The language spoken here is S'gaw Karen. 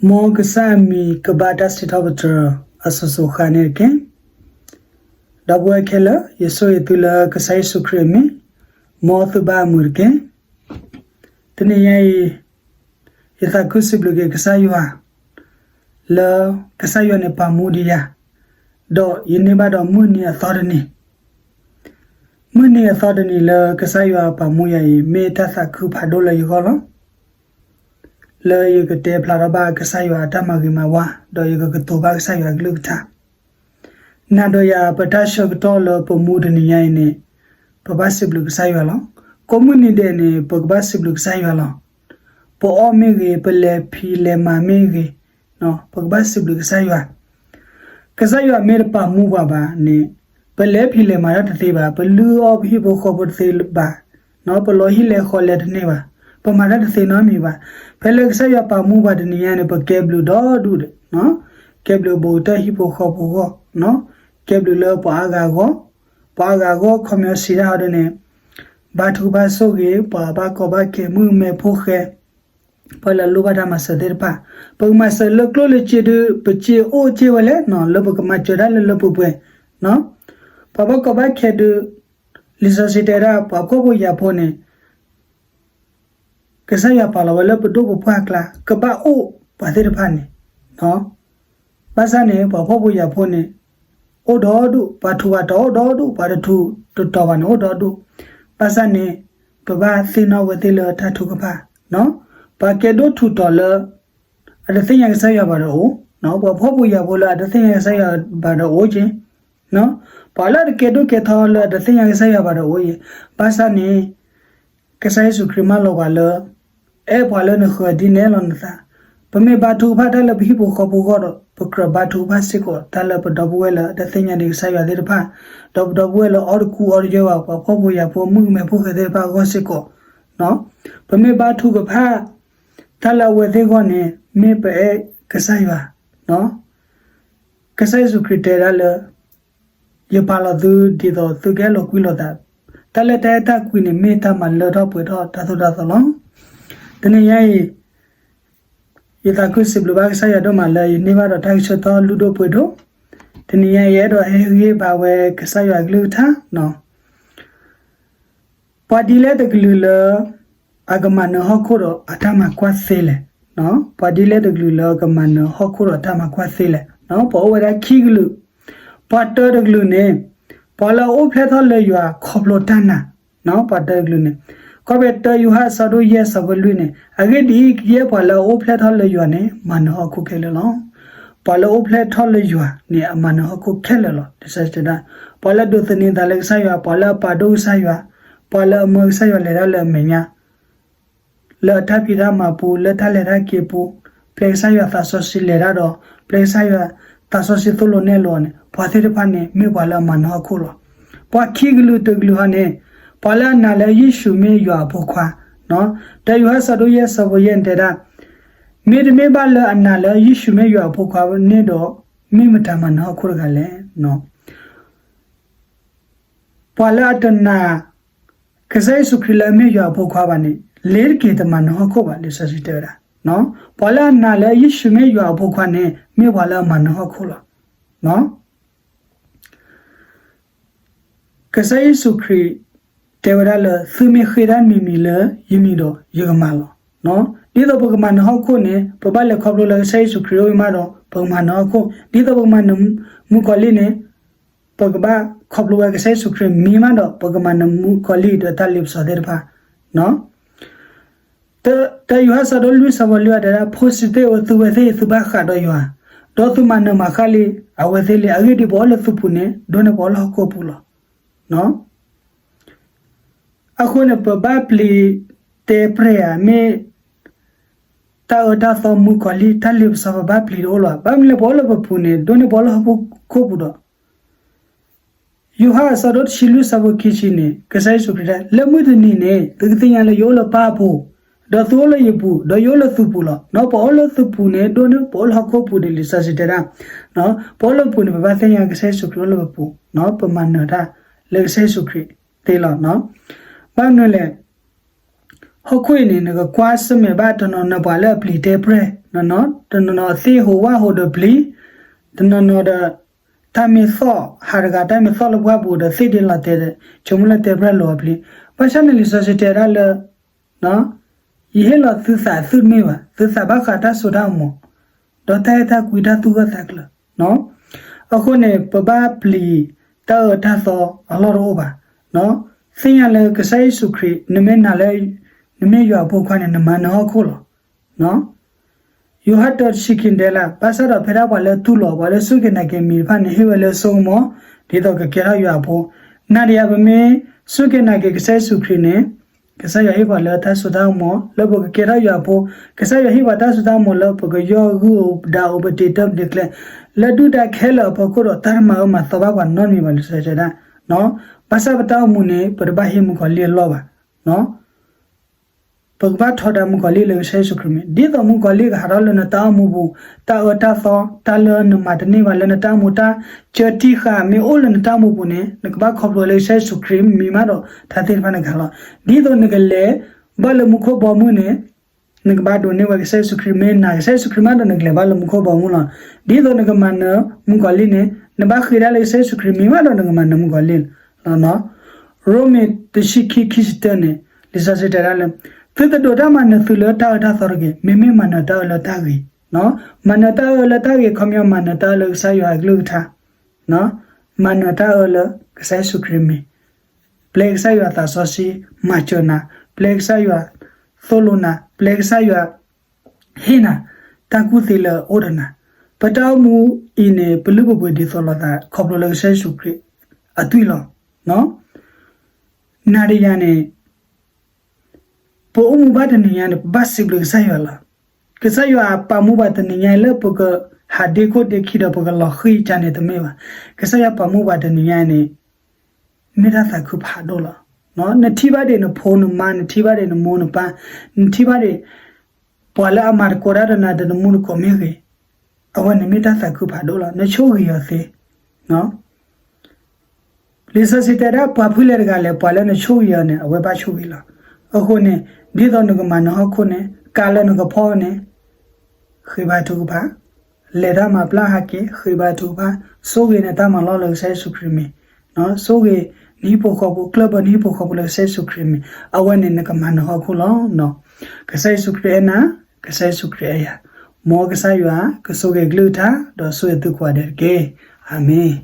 မ်ကစၢ်အမံၤကဘၣ်တၢ်စံးထီၣ်ပတြၢၤအစိၤစိၤဃၣ်န့ၣ်တက့ၢ်. ဒီပုၢ်ဝဲၢ်ခဲလၢာ်, ယဆိၣ်ဂ့ၤသုလၢကစၢ်ယ့ၣ်ၡူးခရံာ်အမံၤ, မ်သုဘၣ်အမုာ်တက့ၢ်. တနံၤညါအံၤ, ယသးခုစံးဘျုးက့ၤကစၢ်ယွၤ လၢကစၢ်ယွၤန့ၣ်ပာ်မူဒံးယၤ, ဒီးယန့ၢ်ဘၣ်ဒီးမုၢ်နံၤအသီတနံၤ, မုၢ်နံၤအသီတနံၤလၢကစၢ်ယွၤပာ်မူယၤအံၤ မ့ၢ်တၢ်သးခုဖးဒိၣ်လၢယဂီၢ်လီၤ. လၢယကတဲဖျါထီၣ်ဘၣ်ကစၢ်ယွၤအတၢ်မၤဂ့ၤမၤဝါ, ဒီးယကကတိၤဘၣ်ကစၢ်ယွၤအကလုၢ်ကထါ. နၤဒီးယၤပတၢ်ဆၢကတီၢ်လၢပမူတနံၤညါအံၤန့ၣ်, ပဘၣ်စံးဘျုးကစၢ်ယွၤလီၤ. ကိးမုၢ်နံၤဒဲးန့ၣ် ပကဘၣ်စံးဘျုးကစၢ်ယွၤလီၤ. ပအီၣ်မ့ၢ်ဂ့ၤ, ပလဲၤဖံးလဲၤမၤမ့ၢ်ဂ့ၤ, ပကဘၣ်စံးဘျုးကစၢ်ယွၤ. ကစၢ်ယွၤမ့ၢ်တပာ်မူပှၤဘၣ်န့ၣ်, ပလဲၤဖံးလဲၤမၤတၢ်တသ့ဘၣ်, ပလုၢ်အီၣ်ပဟံၣ်ဖိဃီဖိတသ့ဘၣ်, ပလီၤဟံၣ်လဲၤဃီလဲၤတန့ၢ်ဘၣ်, ပမၤတၢ်တသ့နီတမံၤဘၣ်. ဖဲလၢကစၢ်ယွၤပာ်မူပှၤတနံၤညါန့ၣ် ပကဲဘျုးဒီဒူၣ်ဒီး, ကဲဘျုးဘူးကတၢၢ်ဟံၣ်ဖိဃီဖိအဂီၢ်, ကဲဘျုးလၢပှၤအါဂၤအဂီၢ်, ပှၤအါဂၤအဂီၢ် ခီပညီစံးတၢ်ဟီဒ်န့ၣ်, ဘါထုကဖၣ်ဆိၣ်ဂ့ၤ, ပှၤဘၣ်ကီဘၣ်ခဲ မုၣ်ကမဲဖိဃဲ, ပှၤလၢအလိၣ်ဘၣ်တၢ်မၤစၢၤသ့ၣ်တဖၣ်, ပကမၤစၢၤလၢကျိၣ်လၢစ့ဒီး ပစ့အိၣ်စ့ဝဲလဲၣ်, လၢပကမၤစၢၤတၢ်လၢလၢပှဲၤပှဲၤ, ပှၤဘၣ်ကီဘၣ်ခဲဒီး, လံာ်စီဆှံတဲဒၣ် ပှၤဖှီၣ်ဖိယာ်ဖိန့ၣ် ကစၢ်ယွၤပာ်လီၤဝဲလၢပဒိၣ်ပပှၢ်အကျါ ကဘၣ်အိၣ်ပှၤသ့ၣ်တဖၣ်န့ၣ်, ဘၣ်ဆၣ်န့ၣ် ပှၤဖှီၣ်ဖိယာ်ဖိန့ၣ် အိၣ်ဒီဒူၣ်, ပှၤထူးပှၤတီၤအိၣ်ဒီဒူၣ်, ပှၤတထူးတတီၤဘၣ်န့ၣ်အိၣ်ဒီဒူၣ်, ဘၣ်ဆၣ်န့ၣ် ပဘၣ်သ့ၣ်နီၣ်ဝဲသ့ၣ်လၢတၢ်ထုကဖၣ်, ပှၤကဲဒိၣ်ထူးတီၤလၢ အတသ့ၣ်ညါကစၢ်ယွၤဘၣ်ဒီးအိၣ်, ပှၤဖှီၣ်ဖိယာ်ဖိလၢအတသ့ၣ်ညါကစၢ်ယွၤဘၣ်ဒီးအိၣ်က့ၤ, ပှၤလၢအတကဲဒိၣ်ကဲထီလၢအတသ့ၣ်ညါကစၢ်ယွၤဘၣ်ဒီးအိၣ်က့ၤ, ဘၣ်ဆၣ်န့ၣ် ကစၢ်ယ့ၣ်ၡူးခရံာ်မၢလီၤပှၤလၢ အဲၣ်ပှၤလၢနဃၢၤဒ်နအဲၣ်လီၤနသး, ပမ့ၢ်ဘါထုကဖၣ်တၢ်လၢပဟံၣ်ဖိဃီဖိအဂီၢ်ဒီး ပကြၢးဘါထုကဖၣ်စ့ၢ်ကီးတၢ်လၢပဒီပုၢ်ဝဲၢ်လၢအတသ့ၣ်ညါဒံးကစၢ်ယွၤသ့ၣ်တဖၣ်, ဒီးပဒီပုၢ်ဝဲၢ်လၢအီၣ်တကူအီတယၢဘၣ် ပှၤဖှီၣ်ဖိယာ်ဖိ မုၣ်ကမဲဖိဃဲသ့ၣ်တဖၣ်အဂီၢ်စ့ၢ်ကီး, ပမ့ၢ်ဘါထုကဖၣ် တၢ်လၢအဝဲသ့ၣ်အဂီၢ်န့ၣ် မ့ၢ်ပအဲၣ်ကစၢ်ယွၤ, ကစၢ်ယ့ၣ်ၡူးခရံာ်တဲဒၣ်လၢ ယပာ်လီၤသုဒ်သိးသုကအဲၣ်လီၤကွံလိာ်သး, တၢ်လၢတၢ်အဲၣ်တၢ်ကွံန့ၣ် မ့ၢ်တၢ်မၤလၢထီၣ်ပှဲၤထီၣ်တၢ်သိၣ်တၢ်သီလီၤ. တနံၤညါအံၤ ယသးခုစံးဘျုးဘၣ်ကစၢ်ယွၤဒိၣ်မးလၢယန့ၢ်ဘၣ်ဒီးတၢ်ဂံၢ်ဆၢထီၣ်လုၢ်ဒိၣ်ပှ့ၤဒိၣ်, တနံၤညါအံၤ ယအဲၣ်ဒိးဟ့ၣ်ဂံၢ်ဟ့ၣ်ဘါဝဲကစၢ်ယွၤအကလုၢ်ကထါ, ပှၤဒ်လဲၣ်တကလုာ်လၢ အကမၤနၢၤဟီၣ်ခိၣ်ဒီးအတၢ်မၤကွၢ်သ့လဲၣ်, ပှၤဒ်လဲၣ်တကလုာ်လၢအကမၤနၢၤဟီၣ်ခိၣ်ဒီးအတၢ်မၤကွၢ်သ့လဲၣ်, ပှၤအိၣ်ဝဲဒၣ်ခံကလုာ်, ပှၤတၢတကလုာ်န့ၣ် ပှၤလၢအအိၣ်ဖျဲၣ်ထီၣ်လၢယွၤခီဖျိတၢ်နာ်, ပှၤတၢတကလုာ်န့ၣ်, ကွၢ်ဖဲတၢယိၤဟၣ်အဆၢဒိၣ်ယဲၢ်အဆၢဖိလွံၢ်န့ၣ်, အဂ့ၢ်ဒ်အံၤ, ကယဲၢ်ပှၤလၢအအိၣ်ဖျဲၣ်ထီၣ်လၢယွၤန့ၣ် မၤနၢၤဟီၣ်ခိၣ်ခဲလၢာ်လီၤ. ပှၤလၢအအိၣ်ဖျဲၣ်ထီၣ်လၢယွၤန့ၣ် အမၤနၢၤဟီၣ်ခိၣ်ခဲလၢာ်လီၤ. လံာ်စီဆှံတဲဒၣ်, ပှၤလၢအဒိးသန့ၤသးလၢကစၢ်ယွၤ, ပှၤလၢအပာ်ဒိၣ်ကစၢ်ယွၤ, ပှၤလၢအမၢကစၢ်ယွၤလဲၤတၢ်လၢအမဲာ်ညါ လၢအတၢ်ဖံးတၢ်မၤပူၤ, လၢတၢ်လဲၤတၢ်က့ၤပူၤ, ပျဲကစၢ်ယွၤသးစီဆှံလဲၤတၢ်ဒီး ပျဲကစၢ်ယွၤသးစီဆှံသိၣ်လိနဲၣ်လိအီၤန့ၣ်, ပှၤသ့ၣ်တဖၣ်န့ၣ် မ့ၢ်ပှၤလၢအမၤနၢၤဟီၣ်ခိၣ်လီၤ. ပှၤခံကလုာ်တကလုာ်ဟီန့ၣ်, ပှၤလၢအနာ်လၢယ့ၣ်ၡူးမ့ၢ်ယွၤအဖိခွါ, တၢယိၤဟၣ်အဆၢဒိၣ်ယဲၢ်အဆၢဖိယဲၢ်န့ၣ်တဲဒၣ်, မ့တမ့ၢ်ဘၣ်လၢအနာ်လၢယ့ၣ်ၡူးမ့ၢ်ယွၤအဖိခွါန့ၣ်ဒီး, မ့ၢ်မတၤမၤနၢၤဟီၣ်ခိၣ်တဂၤလဲၣ်. ပှၤလၢအတနာ် ကစၢ်ယ့ၣ်ၡူးခရံာ်လၢအမ့ၢ်ယွၤအဖိခွါဘၣ်န့ၣ်, လ့ၤတက့ၤတမၤနၢၤဟီၣ်ခိၣ်ဘၣ်, လံာ်စီဆှံတဲဝဲဒၣ်. ပှၤလၢအနာ်လၢယ့ၣ်ၡူးမ့ၢ်ယွၤအဖိခွါန့ၣ် မ့ၢ်ပှၤလၢအမၤနၢၤဟီၣ်ခိၣ်လီၤ. ကစၢ်ယ့ၣ်ၡူးခရံာ်တဲဝဲဒၣ်လၢ သုမ့ၢ်ဃ့တၢ်တမံၤမံၤလၢယမံၤဒီး ယကမၤလီၤ. ဒ်သိးပကမၤနၢၤဟီၣ်ခိၣ်န့ၣ် ပဘၣ်လဲၤခီဖျိလၢကစၢ်ယ့ၣ်ၡူးခရံာ်အိၣ်မးဒီး ပကမၤနၢၤဟီၣ်ခိၣ်, ဒ်သိးပကမၤနၢၤမုၣ်ကီၤလံၢ်န့ၣ် ပကဘၣ်ခီဖျိဝဲကစၢ်ယ့ၣ်ၡူးခရံာ်မံၤမးဒီး ပကမၤနၢၤမုၣ်ကီၤလံၢ်ဒီးတၢ်လ့ပစီသ့ၣ်တဖၣ်. တၢယိၤဟၣ်အဆၢဒိၣ်လွံၢ်အဆၢဖိလွံၢ်အံၤတဲဒၣ်, ဖိဆံးသ့ၣ်ဧၢ, သုဝဲသ့ၣ်သုဘၣ်ဃးဒီးယွၤ, ဒီးသုမၤနၢၤမၤဃၣ်လံအဝဲသ့ၣ်လံ. အဂ့ၢ်ဒ်အံၤ, ပအီၣ်လၢသုပူၤန့ၣ် ဒိၣ်န့ၢ်ပအီၣ်လၢဟီၣ်ခိၣ်ပူၤလီၤ. အဃိန့ၣ် ပဘၣ်ပျံၤတဲပြဲၢ်ဧါ, မ့ၢ်တၢ်အၢတၢ်သီမုၣ်ကီၤလံၢ် တၢ်လ့ပစီ ပဘၣ်ပျံၤတအိၣ်လီၤ. ဘၣ်မနုၤလဲၣ်, ပအီၣ်လၢပပူၤန့ၣ် ဒိၣ်န့ၢ်ပအီၣ်လၢဟီၣ်ခိၣ်ပူၤဒီး ယိၤဟၣ်အဆၢဒိၣ်တဆံလွံၢ်အဆၢဖိခံဆံန့ၣ် ကစၢ်ယ့ၣ်ၡူးခရံာ်တဲ, လၢမုၢ်တနံၤန့ၣ် သုကသ့ၣ်ညါလၢယအိၣ်လၢပၢ်အပူၤ, ဒီးသုအိၣ်လၢယပူၤ, ဒီးယအိၣ်လၢသုပူၤလီၤ. ပအီၣ်လၢသုပူၤန့ၣ် ဒိၣ်န့ၢ်ပအီၣ်လၢဟီၣ်ခိၣ်ပူၤဒ်လံာ်စီဆှံတဲဒၣ်. ပအီၣ်လၢပူၤန့ၣ် ပဘၣ်သ့ၣ်ညါကစၢ်ယ့ၣ်ၡူးခရံာ်အိၣ်လၢပပူၤ, ပမၤနၢၤတၢ်လၢကစၢ်ယ့ၣ်ၡူးခရံာ်သ့လီၤ. ဘၣ်မနုၤလဲၣ်, ဟီၣ်ခိၣ်အံၤန့ၣ် နကကွၢ်ဆၢၣ်မဲာ်ဘၣ်တနီၤနီၤပှၤလၢအပျံၤတဲပြဲၢ် တနီၤနီၤသ့ၣ်ဟူးဝၣ်ဟူးဒီးပျံၤ, တနီၤနီၤဒီး တၢ်မ့ၢ်သီၣ်ဟးတဂၤ တၢ်မ့ၢ်သီၣ်လၢပှၢ်ပူၤဒီးသ့ၣ်ဒ့လီၤတဲာ် ဆိကမိၣ်လၢတဲပြၢလိာ်အပျံၤ, ဘၣ်ဆၣ်န့ၣ်လံာ်စီဆှံတဲဒၣ်လၢ ယဟ့ၣ်လီၤသုသးသုတမ့ၢ်ဘၣ်, သုသးဘၣ်ဃးတၢ်စိတၢ်ကမီၤ, ဒီးတၢ်အဲၣ်တၢ်ကွံတၢ်သူၣ်ဂၢၢ်သးကျၢၤ. အဃိန့ၣ် ပဘၣ်ပျံၤတၢ်အၢတၢ်သီအလီၢ်တအိၣ်ဘၣ်. သ့ၣ်ညါလၢကစၢ်ယ့ၣ်ၡူးခရံာ် နမ့ၢ်နာ်လၢ နမ့ၢ်ယွၤအဖိခွါန့ၣ် နမၤနၢၤဟီၣ်ခိၣ်လီၤ. ယိၤဟၣ်တၢတဆံခံတဲလၢ ဘၣ်ဆၣ်ဒီးဖဲဒၣ်ပှၤလၢတူၢ်လိာ် ပှၤလၢစူၢ်က့ၤနာ်က့ၤမံၤတဖၣ်န့ၣ် ဟ့ၣ်ဝဲလၢစိကမီၤ ဒ်သိးကကဲထီၣ်ယွၤအဖိ, နၤဒီးယၤပမ့ၢ်စူၢ်က့ၤနာ်က့ၤကစၢ်ယ့ၣ်ၡူးခရံာ်န့ၣ် ကစၢ်ယွၤဟ့ၣ်ပှၤလၢတၢ်စိတၢ်ကမီၤ လၢပကကဲထီၣ်ယွၤအဖိ, ကစၢ်ယွၤဟ့ၣ်ပှၤတၢ်စိတၢ်ကမီၤလၢပကယီၢ်ဂုၢ်အိၣ်ဒါအိၣ်ပတ့ၤတၢ်ပတ့ၤကျဲ လၢဒုၣ်ဒါခဲလၢာ်အဖီခိၣ်ဒီး တၢ်တမၤအၢမၤသီဘၣ်ပှၤနီတမံၤဘၣ် လံာ်စီဆှံတဲဒၣ်. ဘၣ်ဆၣ်ပတၢ်အိၣ်မူန့ၣ် ပတဘၣ်ဟ့ၣ်မုၣ်ကီၤလံၢ်အလီၢ်ဘၣ်. ပကဘၣ်ထီဒါမုၣ်ကီၤလံၢ်လၢကစၢ်ယ့ၣ်ၡူးခရံာ်မံၤ, ဒ်သိးမုၣ်ကီၤလံၢ်ကဟးထီၣ်လၢနတၢ်အိၣ်မူပူၤ, တၢ်အၢတၢ်သီ, တၢ်လၢနမၤတန့ၢ်ဘၣ်လၢနတၢ်အိၣ်မူ တၢ်စၢတံၢ်ဃာ်မ့ၢ်အိၣ်လၢနတၢ်အိၣ်မူပူၤန့ၣ် နကဘၣ်ခီဖျိလၢကစၢ်ယ့ၣ်ၡူးခရံာ်မံၤမးဒီး တၢ်သ့ၣ်တဖၣ်န့ၣ်ကဟးလီၤ. ဒ်သိးနကလဲၤဘၣ်လၢမူခိၣ်ဘီမုၢ်န့ၣ် နကဘၣ်ဒိးန့ၢ်ဝဲကစၢ်ယ့ၣ်ၡူးခရံာ်, မ့ၢ်နာ်ကစၢ်ယ့ၣ်ၡူးခရံာ်မးဒီးနကလဲၤဘၣ်လၢမူခိၣ်ဘီမုၢ်လီၤ. ဒ်သိးနကမၤနၢၤမုၣ်ကီၤလံၢ်န့ၣ် နဘၣ်ဃ့ဒၣ်လၢကစၢ်ယ့ၣ်ၡူးခရံာ်မံၤမးဒီးနကမၤနၢၤမုၣ်ကီၤလံၢ်လီၤ. ရိမ့ၤတဆံခံ ခံဆံတၢန့ၣ် လံာ်စီဆှံတဲဒၣ်လၢ သုတဒိးတၢ်မၤနၢၤသုလၢတၢ်အၢတၢ်သီတဂ့ၤ, မ့မ့ၢ်မၤနၢၤတၢ်အၢလၢတၢ်ဂ့ၤ, မၤနၢၤတၢ်အၢလၢတၢ်ဂ့ၤ ခီပညီမၤနၢၤတၢ်အၢလၢကစၢ်ယွၤအကလုၢ်ကထါ မၤနၢၤတၢ်အၢလၢကစၢ်ယ့ၣ်ၡူးခရံာ်မံၤ, ပျဲကစၢ်ယွၤသးစီဆှံမၤစၢၤနၤ, ပျဲကစၢ်ယွၤသိၣ်လိနၤ, ပျဲကစၢ်ယွၤဟ့ၣ်နၤ တၢ်ကူၣ်သ့လၢအအိၣ်ဒီးနၤ, ပတၢ်အိၣ်မူအံၤန့ၣ် ပလုၢ်ပပှ့ၤဒ်သိးလိာ်သး ခီဖျိလၢကစၢ်ယ့ၣ်ၡူးခရံာ်အသွံၣ်လီၤ. နၤဒီးယၤန့ၣ် ပအိၣ်မူဘၣ်တနံၤညါန့ၣ် ပဘၣ်စံးဘျုးကစၢ်ယွၤလီၤ. ကစၢ်ယွၤပာ်မူပှၤတနံၤညါလၢပကဟးဒ့ခိၣ်ဒ့ခံဒီးပကလီၤဃံၤကန့ၣ်တမ့ၢ်ဘၣ်. ကစၢ်ယွၤပာ်မူပှၤတနံၤညါန့ၣ် မ့ၢ်တၢ်သးခုဖးဒိၣ်လီၤ. နထံၣ်ဘၣ်ဒံးနဖိနမါ, နထံၣ်ဘၣ်ဒံးနမိၢ်နပၢ်, နထံၣ်ဘၣ်ဒံး ပှၤလၢအမၤသကိးတၢ်ဒီးနၤတမူတကိးမ့ၢ်ဂ့ၤ, အဝဲန့ၣ်မ့ၢ်တၢ်သးခုဖးဒိၣ်လီၤ. နဆိၣ်ဂ့ၤအီၤသ့ လံာ်စီဆှံတဲဒၣ် ပှၤဖုလဲၤတဂၤလဲၣ်, ပှၤလၢနဆိၣ်ဂ့ၤအီၤန့ၣ် အဝဲဘၣ်ဆိၣ်ဂ့ၤလီၤ. အဃိန့ၣ် ဒ်သိးနကမၤနၢၤဟီၣ်ခိၣ်န့ၣ် ကးလၢနကဖီန့ၣ် ဃ့ဘါထုကဖၣ်, လဲၤတၢ်မၤပျၢ်ဟဲက့ၤ ဃ့ဘါထုကဖၣ်, ဆိၣ်ဂ့ၤနတၢ်မၤလီၢ်လၢကစၢ်ယ့ၣ်ၡူးခရံာ်မံၤ, ဆိၣ်ဂ့ၤနဟံၣ်ဖိဃီဖိ, ကျၢၢ်ဘၢနဟံၣ်ဖိဃီဖိလၢကစၢ်ယ့ၣ်ၡူးခရံာ်မံၤ, အဝဲန့ၣ်နကမၤနၢၤဟီၣ်ခိၣ်လီၤ. ကစၢ်ယ့ၣ်ၡူးခရံာ်အဲၣ်နၤ, ကစၢ်ယ့ၣ်ၡူးခရံာ်အဲၣ်ယၤ, မ်ကစၢ်ယွၤကဆိၣ်ဂ့ၤကလုၢ်ကထါ ဒီးဆိၣ်ဂ့ၤသုကိးဂၤဒဲးတက့ၢ်. အၤမ့ၣ်.